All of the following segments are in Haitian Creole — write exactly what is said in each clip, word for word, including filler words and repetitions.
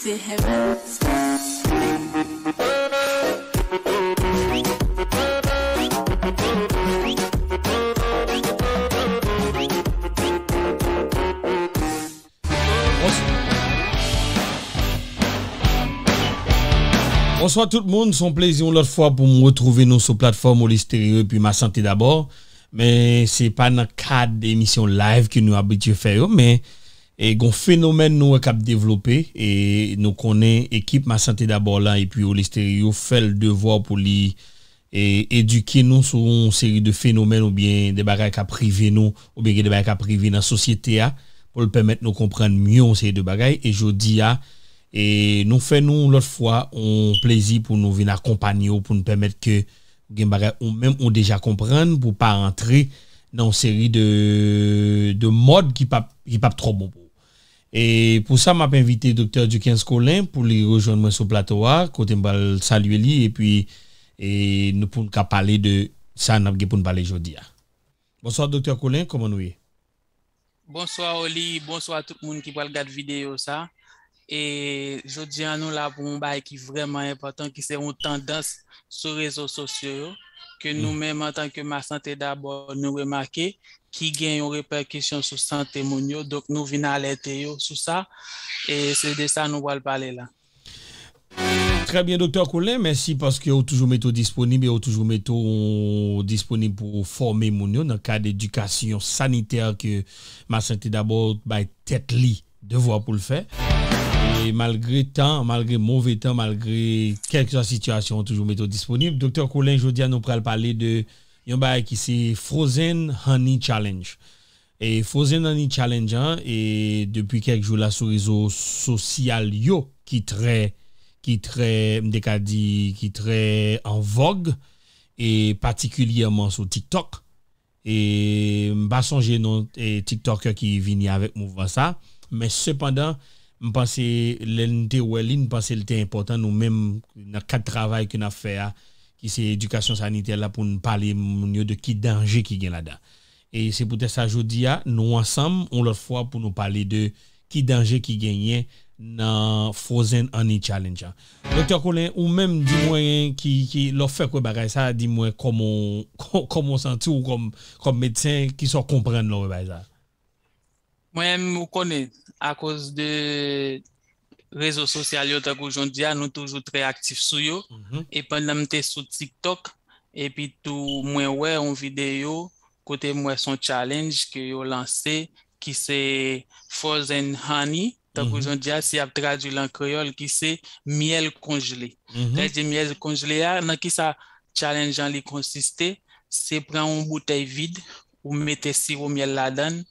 C'est heaven. Bonswa tout moun, se yon plezi yon lòt fwa pou m retwouve nou sou platfòm Oli Stereo epi Ma Sante Dabò. Men se pa nan kad emisyon live ke nou abitye fè yo, men e gon fenomèn nou wè k ap devlope, e nou konnen ekip Ma Sante Dabò la epi Oli Stereo fè l devwa pou li e, edike nou sou yon seri de fenomèn oubyen de bagay k ap rive nou, oubyen gen de bagay k ap rive nan sosyete a, pou l pèmèt nou konprann mye yon seri de bagay. E jodi a, e nou fè nou lòt fwa yon plezi pou nou vin akonpanye w, pou nou pèmèt ke gen bagay ou menm ou deja konprann, pou pa rantre nan yon seri de, de mòd ki p ap, ki p ap twò bon pou ou. E pou sa, m ap envite Doktè Duckens Colin pou li rejwenn mwen sou plato a, kote m pral salye li, epi e nou pou n ka pale de sa n ap gen pou n pale jodi a. Bonswa Doktè Colin, kòman nou ye? Bonswa Oli, bonswa tout moun ki pral gad videyo sa. E jodi a nou la pou yon bagay ki vrèman enpòtan, ki se yon tandans sou rezo sosyo yo, ke nou menm antanke Ma Sante Dabò nou remake, ki gen yon repèkisyon sou sante moun yo. Donk nou vin alète yo sou sa. E se de sa nou pral pale la. Trè byen, Doktè Colin, mèsi paske ou toujou mete w disponib e ou toujou mete w disponib pou fòme moun yo nan kad edikasyon sanitè ke Ma Sante Dabò bay tèt li devwa pou l fè. E malgre tan, malgre move tan, malgre kèlkeswa sitiyasyon, ou toujou mete w disponib. Doktè Colin, jodi a nou pral pale de yon bagay ki se Frozen Honey Challenge. E Frozen Honey Challenge an, e depi kèk jou la sou rezo sosyal yo ki trè, ki trè, m te ka di, ki trè an vòg, e patikilyèman sou TikTok. E m pa sonje non e TikToker ki vini avèk mouvman sa, men sepandan, m panse lè n te wè li, n panse l te enpòtan nou menm nan kad travay ke n ap fè a, ki se edikasyon sanitè la, pou n pale moun yo de ki danje ki gen ladan. E se poutèt sa jodi a, nou ansanm yon lòt fwa pou nou pale de ki danje ki genyen nan Frozen Honey Challenge an. Doktè Colin, ou menm di mwen ki, ki lè w fèk wè bagay sa, di mwen kòman w, kòman w santi w kòm, kòm medsen, kisa w konprann lè w wè bagay sa? Mwen menm, ou konnen, akoz de rezo sosyal yo, tankou jodi a, nou toujou trè aktif sou yo. E pandan m te sou TikTok, epi tou mwen wè yon videyo kote m wè se yon challenge ke yo lanse ki se Frozen Honey. Tankou jodi a, si y ap tradui l an kreyòl, ki se myèl konjle. Lè di myèl konjle a, nan kisa challenge an li konsiste? Se pran yon boutèy vid, ou mete siwo myèl ladan l,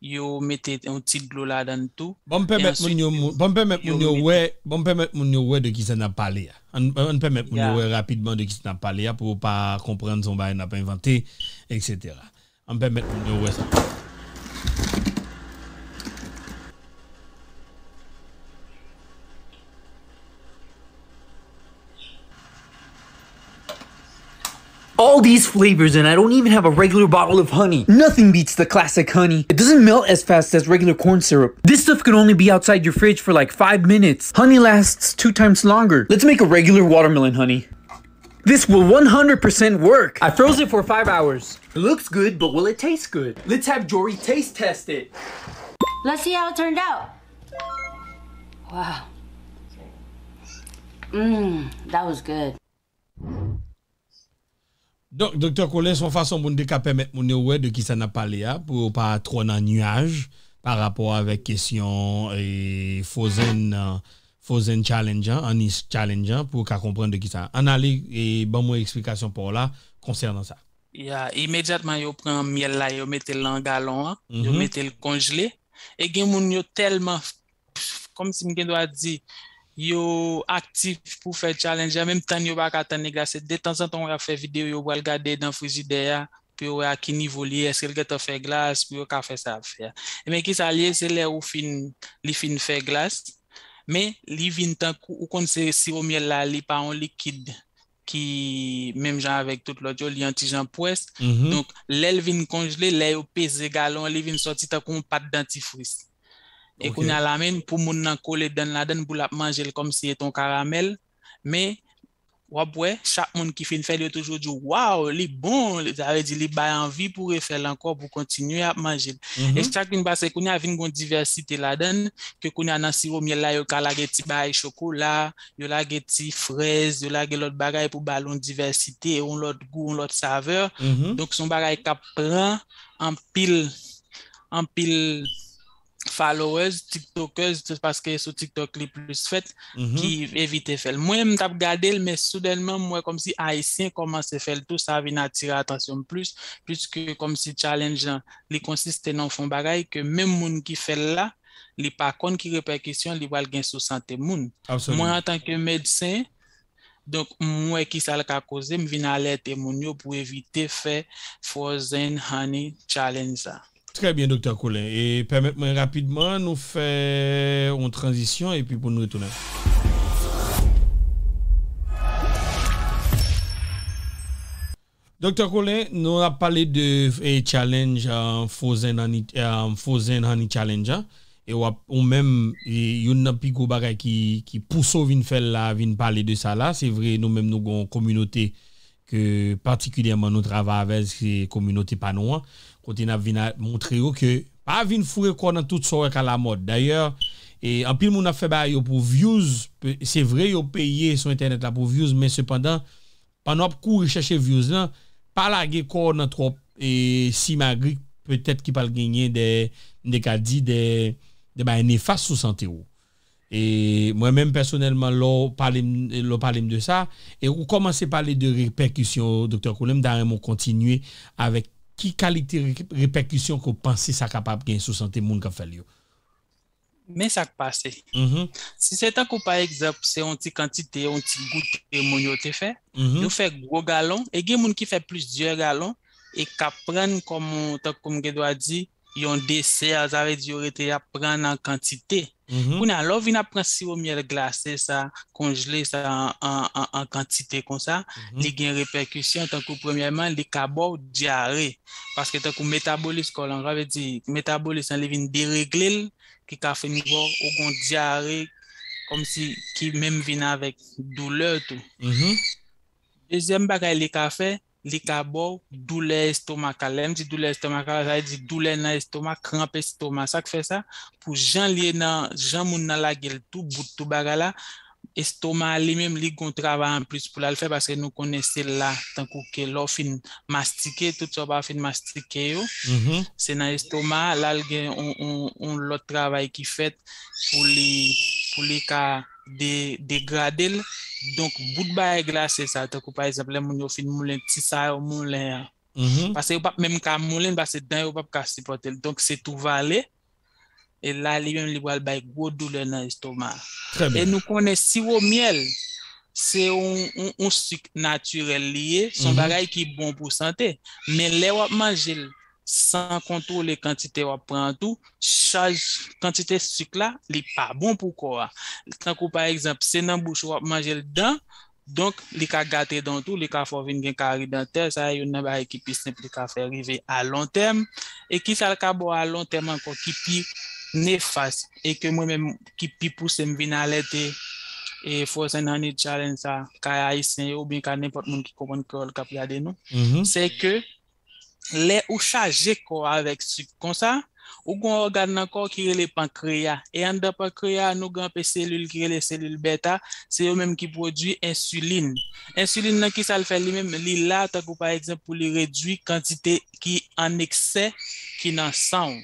yo mete yon ti dlo ladan l tou. Ban m pèmèt moun yo, ban m pèmèt moun yo wè, ban m pèmèt moun yo wè de kisa n ap pale a. Ann, ann pèmèt moun yo wè rapidman de kisa n ap pale a, pou yo pa konprann se yon bagay n ap envante, etsetera. Ann pèmèt moun yo wè sa. All these flavors, and I don't even have a regular bottle of honey. Nothing beats the classic honey. It doesn't melt as fast as regular corn syrup. This stuff could only be outside your fridge for like five minutes. Honey lasts two times longer. Let's make a regular watermelon honey. This will one hundred percent work. I froze it for five hours. It looks good, but will it taste good? Let's have Jory taste test it. Let's see how it turned out. Wow. Mmm, that was good. Donk, Doktè Colin, se yon fason pou n te ka pèmèt moun yo wè de kisa n ap pale a, pou yo pa twò nan nyaj pa rapò avèk kesyon e, Frozen, Frozen Challenge an, Honey Challenge an, pou yo ka konprann de kisa. Ann ale e ban mwen eksplikasyon pa w la konsènan sa. Ya, imedyatman yo pran myèl la, yo mete l nan galon an, yo mete l konjle. E gen moun yo tèlman kòmsi m gen dwa di, yo aktif pou fè challenge an, menm tann yo pa ka tann li glase. Detanzantan w ap fè videyo, yo pral gade nan frijidè a pou yo wè a ki nivo li ye, èske l gentan fè glas, pou yo ka fè sa y ap fè a. Ebyen kisa l ye? Se lè ou fin, li fin fè glas, men li vin tankou, ou konn se siwo myèl la, li pa yon likid ki menm jan avèk tout lòt yo, li yon ti jan pwès. Donk, lè l vin konjle, lè yo peze galon an, li vin sòti tankou yon pat dantifris. E kounye a la menm, pou moun nan kole dan l ladan l, pou l ap manje l kòmsi se te yon karamèl. Men, w ap wè, chak moun ki fin fè l, yo toujou di w, "Waw, li bon!" Sa vle di, li bay anvi pou refè l ankò, pou kontinye ap manje l. E chak vin pase, kounye a vin gon divèsite ladan l, ke kounye a nan siwo myèl la, yo ka lage ti bagay chokola, yo lage ti frèz, yo lage lòt bagay pou ba l yon divèsite, yon lòt gou, yon lòt savè. Donk, se yon bagay k ap pran anpil, anpil followers, tiktokers, paske sou TikTok li plis fèt, ki evite fè l. Mwen, m t ap gade l, men soudènman, m wè kòmsi Ayisyen kòmanse fè l tou, sa vin atire atansyon m plis, piske kòmsi challenge lan, li konsiste nan fè yon bagay ke menm moun ki fè l la, li pa konn ki repèkisyon li pral gen sou sante moun. Mwen, antanke medsen, donk, m wè kisa l ka koze, m vin alète moun yo pou evite fè Frozen Honey Challenge sa. Trè byen, Doktè Colin. E pèmèt mwen rapidman nou fè yon tranzisyon epi pou n retounen. Doktè Colin, nou ap pale de eh, challenge, eh, Frozen Honey, eh, Frozen Honey Challenge, an. E w ap, ou menm, eh, youn nan pi gwo bagay ki, ki pouse w vin fè l la, vin pale de sa la. Se vre, nou menm nou gon kominote ke patikilyèman nou travay avè, se kominote pa nou an. Kote n ap vin a- montre yo ke pa vin foure kò nan tout sa w wè k alamòd. Dayè, e anpil moun ap fè bagay yo pou views, pe- se vre yo peye sou entènèt la pou views, men sepandan, pandan w ap kouri chèche views lan, pa lage kò w nan twòp e simagrik petèt ki pral genyen de, m te ka di, de, de bagay nefas sou sante w. E mwen menm pèsonèlman, lè w pale m, lè w pale m de sa, e ou kòmanse pale de repèkisyon, Doktè Colin, m ta renmen w kontinye avèk ki kalite re- repèkisyon ke w panse sa kapab gen sou sante moun k ap fè l yo. Men sa k pase. Si se tankou pa egzanp, se yon ti kantite, yon ti goute moun yo te fè, yo fè gwo galon, e gen moun ki fè plizyè galon, e k ap pran kòm, tankou m gen dwa di, yon desè, sa vle di yo rete y ap pran an kantite. Kounye a, lè w vin ap pran siwo myèl glase sa, konjle sa an, an, an, an kantite konsa, li gen repèkisyon, tankou premyèman, li ka ba w dyare. Paske tankou metabolis kò lan, sa vle di metabolis lan li vin deregle l, ki ka fin ba w ou gon dyare, kòmsi ki menm vin avèk doulè tou. Dezyèm bagay li ka fè, li ka ba w doulè estomakal. Lè m di doulè estomakal, sa vle di doulè nan estoma, kranp estoma. Sa k fè sa? Pou jan l ye nan, jan moun nan lage l tou bout tou bagay la, estoma a li menm, li gon travay anplis pou l al fè, paske nou konnen se la, tankou ke lè w fin mastike, tout sa w pa fin mastike yo, se nan estoma a, la l gen on, on, on lòt travay ki fèt pou li, pou li ka de, degrade l. Donk, bout bagay glase sa, tankou pa egzanp, lè moun yo fin moulen, ti sa yo moulen an. Paske yo p ap menm ka moulen l, paske dan yo p ap ka sipòte l. Donk, se tou vale. E la, li menm, li pral bay gwo doulè nan estoma. E nou konnen siwo myèl, se yon, yon, yon sik natirèl li ye, se yon bagay ki bon pou sante. Men lè w ap manje l san kontwole kantite w ap pran an tou, chaj kantite sik la, li pa bon pou kò a. Tankou pa egzanp, se nan bouch ou w ap manje l dan, donk li ka gate dan w tou, li ka fè w vin gen kari dantè, sa se youn nan bagay ki pi senp li ka fè rive a lon tèm. E kisa l ka ba w a lon tèm ankò ki pi nefas e ke mwen menm ki pi pouse m vin alète e Frozen Honey Challenge sa, kay ayisyen yo oubyen ka nenpòt moun ki konprann kreyòl k ap gade nou, se ke lè ou chaje kò a avèk sik konsa, ou gon ògàn nan kò w ki rele pankreya. E anndan pankreya a, nou gen anpe selil ki rele selil bèta, se yo menm ki pwodui ensilin. Ensilin nan, kisa l fè li menm? Li la, tankou pa egzanp, pou li redui kantite ki an eksè ki nan san w.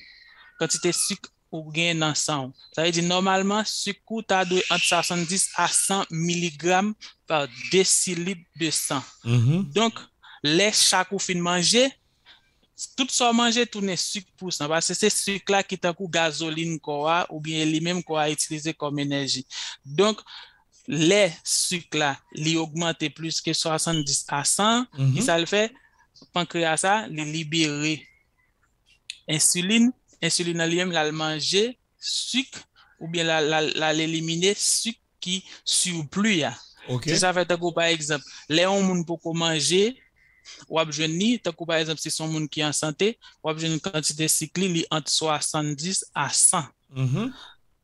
Kantite sik ou gen nan san w. Sa vle di, nòmalman, sik ou ta dwe ant swasanndis a san miligram pa desilit de san. Donk, lè chak ou fin manje, tout sa w manje tounen sik pou san, paske se sik la ki tankou gazolin kò a, oubyen li menm kò a itilize kòm enèji. Donk, lè sik la, li ogmante plis ke swasanndis a san, kisa l fè? Pankreya sa, li libere ensilin, ensilin nan li menm, l al manje sik, oubyen l al, l al, l al elimine sik ki sipli a. Se sa fè, tankou pa egzanp, lè yon moun poko manje, w ap jwenn li, tankou pa egzanp, si se yon moun ki an sante, w ap jwenn kantite sik li, li ant swasanndis a san. Mhm.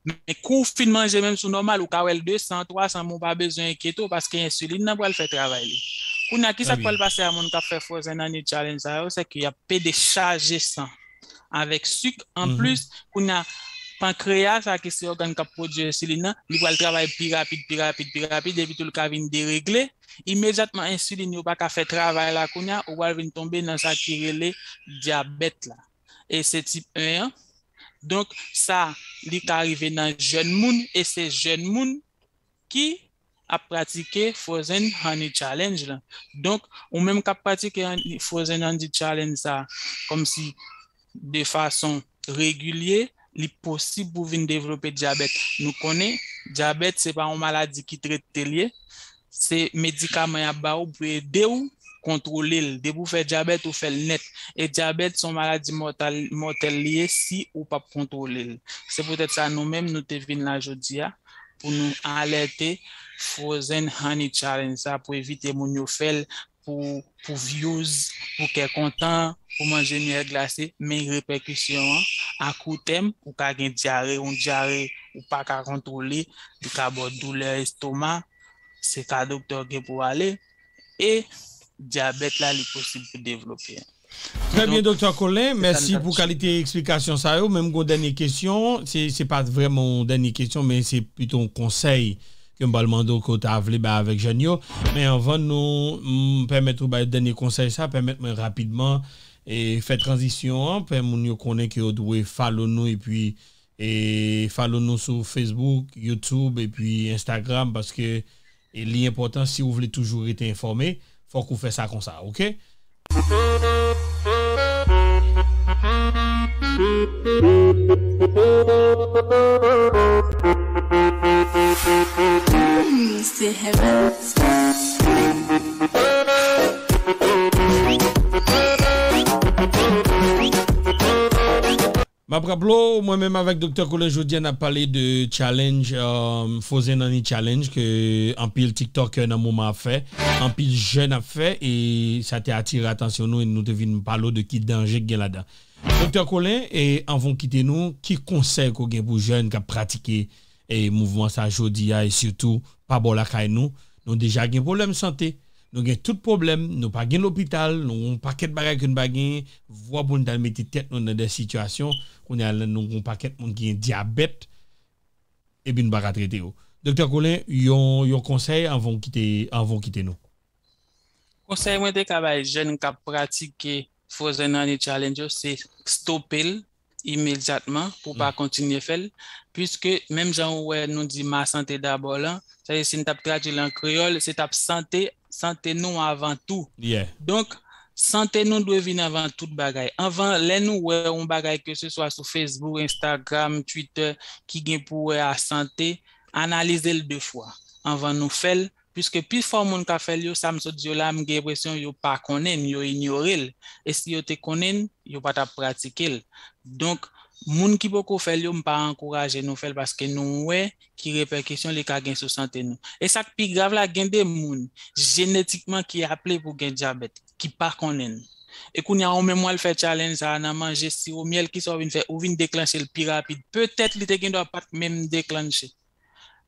Men kou w fin manje menm sou nòmal, ou ka wè l de san, twa san, men w pa bezwen enkyete w paske ensilin nan pral fè travay li. Kounye a, kisa k pral pase a moun k ap fè Frozen Honey Challenge sa yo, se ke y ap pede chaje san avèk sik. Anplis, kounye a, pankreyas la, ki se ògàn k ap pwodui ensilin nan, li pral travay pi rapid, pi rapid, pi rapid, epi tou l ka vin deregle. Imedyatman, ensilin yo pa ka fè travay la kounye a, ou pral vin tonbe nan sa ki rele dyabèt la. E se tip en an. Donk, sa, li ka rive nan jèn moun, e se jèn moun ki ap pratike Frozen Honey Challenge la. Donk, ou menm k ap pratike Honey- Frozen Honey Challenge sa, kòmsi de fason regilye, li posib pou vin devlope dyabèt. Nou konnen, dyabèt se pa yon maladi ki trete l ye, se medikaman y ap ba ou pou ede w kontwole l. Depi w fè dyabèt, ou fè l nèt. E dyabèt se yon maladi mòtal, mòtèl li ye si ou p ap kontwole l. Se poutèt sa nou menm nou te vin la jodi a pou nou alète Frozen Honey Challenge sa pou evite moun yo fè l pou, pou views, pou kè kontan, pou manje myèl glase, men repèkisyon an, a kou tèm, ou ka gen dyare, yon dyare ou pa ka kontwole, li ka ba w doulè estoma, se ka doktè w gen pou w ale, e dyabèt la, li posib pou devlope. Trè byen, Doktè Colin, mèsi pou kalite eksplikasyon sa yo. Men m gen yon dènye kesyon. Se, se pa vrèman yon dènye kesyon, men se pito yon konsèy ke m pral mande w ke w ta vle bay avèk jèn yo. Men anvan nou m pèmèt ou bay dènye konsèy sa, pèmèt mwen rapidman e fè tranzisyon an, fè moun yo konnen ke yo dwe follow nou epi e follow nou sou Facebook, YouTube epi Instagram paske e li enpòtan si w vle toujou rete enfòme, fòk ou fè sa konsa, oke? M ap raple w, mwen menm avèk Doktè Colin jodi a n ap pale de challenge, um, Frozen Honey Challenge ke anpil TikToker nan moman ap fè, anpil jèn ap fè, e sa te atire atansyon nou e nou te vin pale w de ki danje k gen ladan. Doktè Colin, e anvan w kite nou, ki konsèy ke w gen pou jèn k ap pratike e mouvman sa jodi a, e sitou pa bò lakay nou, nou deja gen pwoblèm sante, nou gen tout pwoblèm, nou pa gen lopital, nou gen yon pakèt bagay ke nou pa genyen, vwa pou nou t al mete tèt nou nan de sitiyasyon, kounye a la nou gen yon pakèt moun ki gen dyabèt, epi nou pa ka trete yo. Doktè Colin, yon, yon konsèy anvan w kite, anvan w kite nou. Konsèy mwen te ka bay jèn k ap pratike Frozen Honey Challenge yo, se stope l imedyatman pou pa kontinye fè l, piske menm jan ou wè nou di ma santé d'abord lan, sa vle di si n t ap tradui l an kreyòl, se t ap sante, sante nou avan tou. Donk, sante nou dwe vin avan tout bagay. Anvan, lè nou wè yon bagay, ke se swa sou Facebook, Instagram, Twitter, ki gen pou wè a sante, analize l de fwa anvan nou fè l, piske pifò moun k ap fè l yo, sa m sot di yo la, m gen enpresyon yo pa konnen l, yo inyore l. E si yo te konnen l, yo pa t ap pratike l. Donk, moun ki poko fè l yo, m pa ankouraje nou fè l paske nou wè ki repèkisyon li ka gen sou sante nou. E sa k pi grav la, gen de moun jenetikman ki aple pou gen dyabèt, ki pa konnen l. E kounye a, ou menm w al fè challenge sa a nan manje siwo myèl, kisa w vin fè? Ou vin deklanche l pi rapid. Petèt li te gendwa pa t menm deklanche.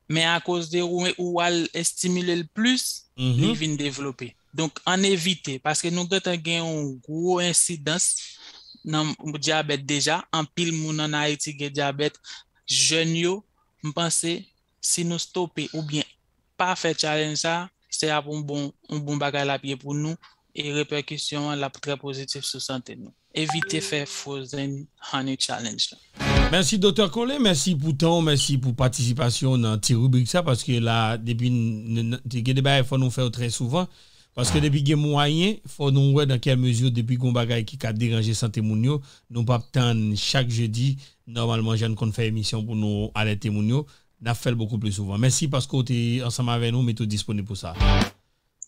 Men akoz de ou, ou al estimile l plis, li vin devlope. Donk, ann evite, paske nou gentan gen yon gwo ensidans nan dyabèt deja. Anpil moun ann Ayiti gen dyabèt. Jèn yo, m panse, si nou stope oubyen pa fè challenge sa, se ap yon bon, yon bon bagay l ap ye pou nou, e repèkisyon an, l ap trè pozitif sou sante nou. Evite fè Frozen Honey Challenge la. Mèsi, Doktè Colin. Mèsi pou tan w, mèsi pou patisipasyon w nan ti ribrik sa, paske la, depi n, n, n, gen de bagay fò nou fè yo trè souvan, paske depi gen mwayen, fò nou wè nan kèl mezi, depi gen yon bagay ki ka deranje sante moun yo, nou p ap tann chak jedi, nòmalman, jan n konn fè emisyon pou nou alète moun yo, n ap fè l bokou pli souvan. Mèsi paske w te ansanm avè nou, m tou disponib pou sa.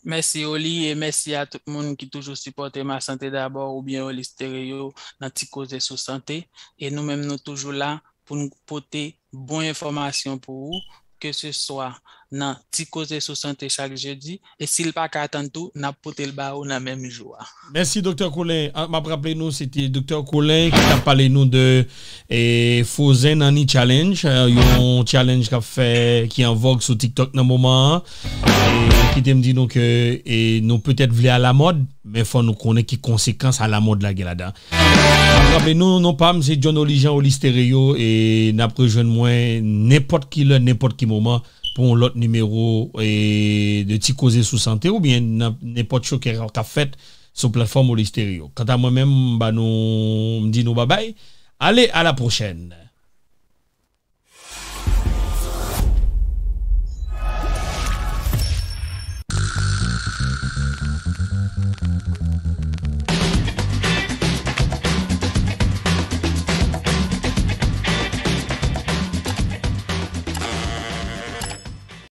Mèsi, Oli, e mèsi a tout moun ki toujou sipòte Ma Santé D'abord oubyen Oli Stereo nan ti koze sou sante. E nou menm, nou toujou la pou n pote bon enfòmasyon pou ou, ke se swa nan Ti Koze sou Sante chak jedi, e si l pa ka atann tou, n ap pote l ba ou nan menm jou a. Mèsi, Doktè Colin. Ah, m ap raple nou, se te Doktè Colin ki t ap pale nou de e, Frozen Honey Challenge, e, yon challenge k ap fè, ki an vòg sou TikTok nan moman an. E, ki te m di nou ke e, nou petèt vle alamòd, men fò nou konnen ki konsekans alamòd la gen ladan. M ap raple nou, non pa m, se John Olijan Oli Stereo, e n ap rejwenn mwen nenpòt ki lè, nenpòt ki moman pou yon lòt nimewo e, de Ti Koze sou Sante oubyen nan nenpòt show k k ap fèt sou platfòm Oli Stereo. Kanta mwen menm, m ba nou, m di nou babay. Ale, a la pwochèn.